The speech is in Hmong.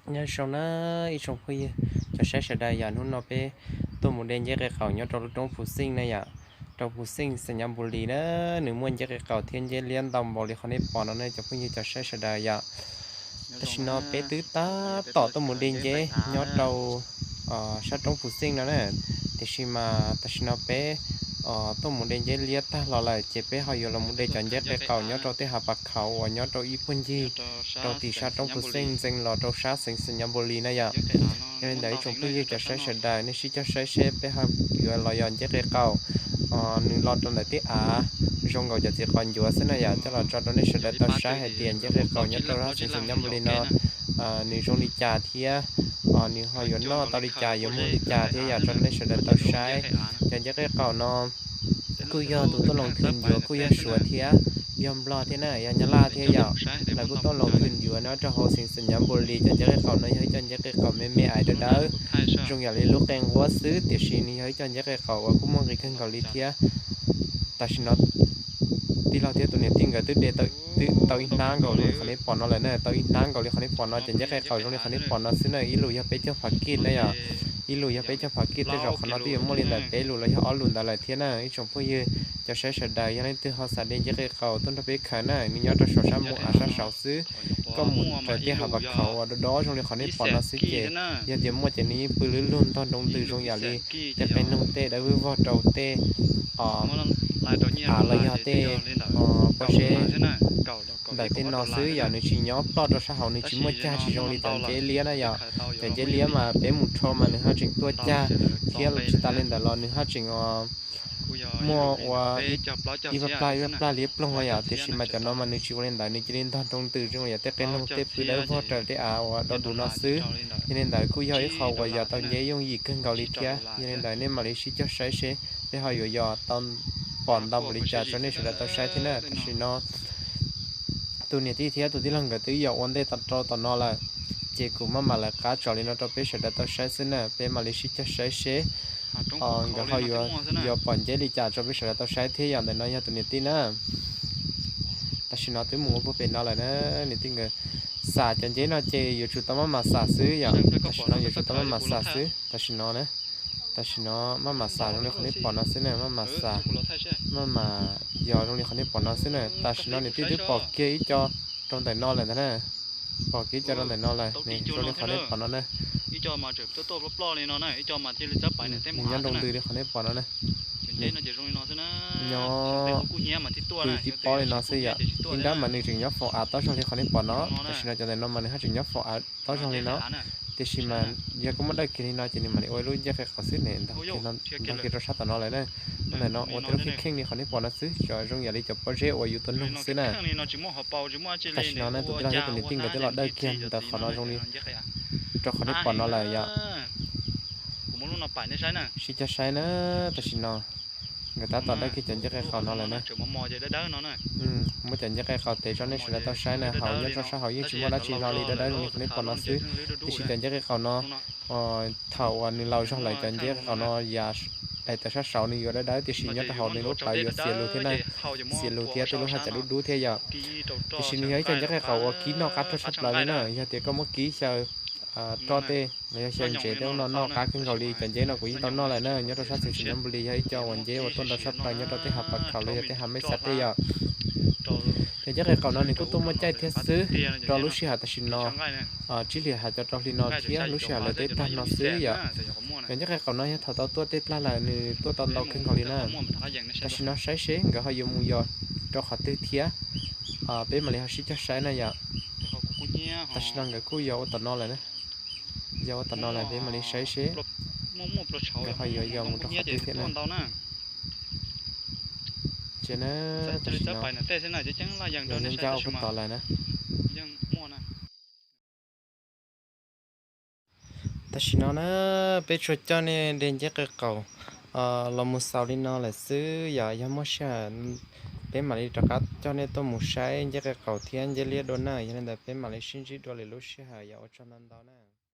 Nyob zoo na ib tsoom phooj ywg cov saib sawv daws yom, hnub no peb tuaj mus de nceb qe qaum nyob rau lub roob Phuv Xeej na yom, rau Phuv Xeej xeem Nyab Npu Lis na, nws muaj nceb qe qaum thiab nceb liab ntau npaum li qhov nej pom no ne cov phooj ywg cov saib sawv daws yom. Tam sim no peb twb tab tom tuaj mus de nceb nyob rau sab roob Phuv Xeej no na, tiam sis mas tam sim no peb tuaj mus de nceb liab tag los lawm ces peb ho yuav los mus de cov nceb qe qaum nyob rau tej hav pas khauv uas nyob rau ib puag ncig rau tim sab roob Phuv Xeej ntxeev los rau sab xeev xeem Nyab Npu Lis na yom. Yog li ntawd ib tsoom phooj ywg cov saib sawv daws nej sib cog saib seb peb ho yuav los yog nceb qe qaum nws los rau ntawm tej av zoo nkaus cov txiv qos ncuav xwb na yom, coj los tso rau nej sawv daws tau saib hais tias nceb qe qaum nyob rau sab xeev xeem Nyab Npu Lis no nws zoo li cas thiab nws ho yuav noj tau li cas, yuav muag li cas thiab yom, tso rau nej sawv daws tau saib. Cov nceb qe qaum no kuj yog tus tuaj loos khwv ncuav kuj yog Suav thiab, yog Nplog thiab na, yog Nyab Laj thiab yom, lawv kuj tuaj loos khwv ncuav nyob rau hauv xeev xeem Nyab Npu Lis. Cov nceb qe qaum no yog ib co nceb qe qaum me me ais dawb dawb, zoo yam li lub qe nquab xwb, tiam sis nws yog ib co nceb qe qaum uas kuj muaj nqis kawg nkaus li thiab. Tam sim no tij laug thiab tus niam tij nkawd twb de tau ib hnab nkaus zoo li qhov nej pom no lawm na, tau ib hnab nkaus li qhov nej pom no. Cov nceb qe qaum zoo li qhov nej pom no xwb na, ib lus yog peb caug phav kij na yom, ib lus yog peb caug phav kij, tej zaum qhov no twb yuav muaj li ntawm peb lus los yog ob lus ntawd lawm thiab na. Ib tsoom phooj ywg cov saib sawv daws yog leej twg ho xav de nceb qe qaum tuaj nrog peb khaws na, nws nyob rau saum sab mus av sab saud xwb, koj mus raws tej hav pas khauv uas dawb dawb zoo li qhov nej pom no xwb ces yog tias muaj ces nws yeej pw lwb lug ntog nroo ntws zoo yam li tej qe noog tej dawb vog rau tej av los yog tej pob zeb ntawm tej no xwb yom, nws tsis nyob ploj rau sab hauv, nws tsis muaj cag tsis zoo li cov nceb liab na yom. Cov nceb liab mas peb mus rho mas nws haj tseem tuaj cag thiab, tsis tas li ntawd los nws haj tseem muaj ua ib plag ib plag liab ploog no yom, tiam sis mas cov no mas nws tsis ua li ntawd, nws cia li ntog nroo ntws zoo li tej qe noog tej pw dawb vog raws tej av uas dau dus no xwb. Yog li ntawd kuj yog ib qho uas yog tau nceb yooj yim kawg nkaus li thiab. Yog li ntawd nej mam li sib cog saib seb peb ho yuav yog tau pom ntau npaum li cas rau nej sawv daws tau saib thiab na. Tam sim no tus niam tij thiab tus tij laug nkawd twb yog ua ntej rau tom no lawm, ces kuv maj mam lawv qab tso li no rau peb sawv daws tau saib xwb na. Peb mam li sib cog saib seb nkawd ho yuav pom nceb li cas rau peb sawv daws tau saib thiab yom. Ntawm no yog tus niam tij na. Tam sim no twb mus ua puag pem no lawm na, niam tij nkawd xam cov nceb no ces yuav tsum tau maj mam xam xwb yom. Tam sim no yuav tsum tau maj mam xam xwb tam sim no na. Tam sim no maj mam xam zoo li qhov nej pom no xwb na, maj mam xam, maj mam yog zoo li qhov nej pom no xwb na. Tam sim no niam tij twb pom kiag ib co rau ntawm no lawm ntag na. Pom kiag ib co rau ntawm no lawm ne, zoo li qhov nej pom no na. Nws nyob nroo ntws li qhov nej pom no na. Nyob pw tib pob li no xwb yom. Ib nrab mas nws tseem nyob faus av tob zog li qhov nej pom no, tam sim no cov ntawm no mas nws haj tseem nyob faus av tob zog li no. Tiam sis mas yog koj muab dawj kiag li no ces nws mam li ua ib lub nceb qe qaum xwb ne, ntog kiag rau sab tom no lawm na. Ntawm no ua tej lub kheej kheej li qhov nej pom no xwb, zoo yam li cov pob zeb uas yus tua noog xwb na. Tam sim no ne tus tij laug thiab tus niam tij nkawd twb los dawj kiag ntawm qhov no zoo li rau qhov nej pom no lawm yom. Sib cog saib na, tam sim no nkawd tab tom dawj kiag cov nceb qe qaum no lawm na. Muab cov nceb qe qaum tev tso nej sawv daws tau saib na, hauv nyob rau sab hauv yeej tsis muaj dab tsi hlo li, dawb dawb zoo li qhov nej pom no xwb. Tiam sis cov nceb qe qaum no thaum uas nws laus zog lawm cov nceb qe qaum no yam es tawm sab saud nws yuav dawb dawb, tiam sis nyob rau hauv nws lub plawv yuav xiav lus thiab na, xiav lus thiab tej lub haj cam dub dub thiab yom. Tiam sis nws yog ib cov nceb qe qaum uas kib noj qab rog tshaj plaws li na, yog tias koj muab kib xyaw roj tej los yog xyaw ntsev tej ub no noj qab kawg nkaus li. Cov nceb no kuv yeej tau noj lawm na, nyob rau sab xeev Xais Nyab Npu Lis yog ib co uas nceb uas tuaj ntau tshaj plaws nyob rau tej hav pas khauv los yog tej hav mej xav tej yom. Cov nceb qe qaum no nws kuj tuaj muaj caij thiab xwb, rau lub sij hawm tam sim no tsib hlis hais cov rau hli no thiab lub sij hawm lawv teb plag no xwb yom. Cov nceb qe qaum no yog thaum tau tuaj tej plag lawm nws tuaj tau ntau kawg nkaus li na. Tam sim no saib seb nkawd ho yuav mus yos rau qhov twg thiab, peb mam li ho sib cog saib na yom. Tam sim no nkawd kuj yos ua tom no lawm, yos ua tom no lawm peb mam li saib seb nkawd ho yuav yos mus rau qhov twg thiab na. Ces na, tam sim no nkawd ncaj ua puag tod lawm na. Tam sim no na, peb tsuas coj nej de nceb qe qaum los mus xaus li no lawm xwb yom. Yog muaj sij hawm peb mam li rov qab coj nej tuaj mus saib nceb qe qaum thiab nceb liab dua na. Yog li ntawd peb mam li sib ntsib dua lwm lub sij hawm yom. Ua tsaug ntau ntau na.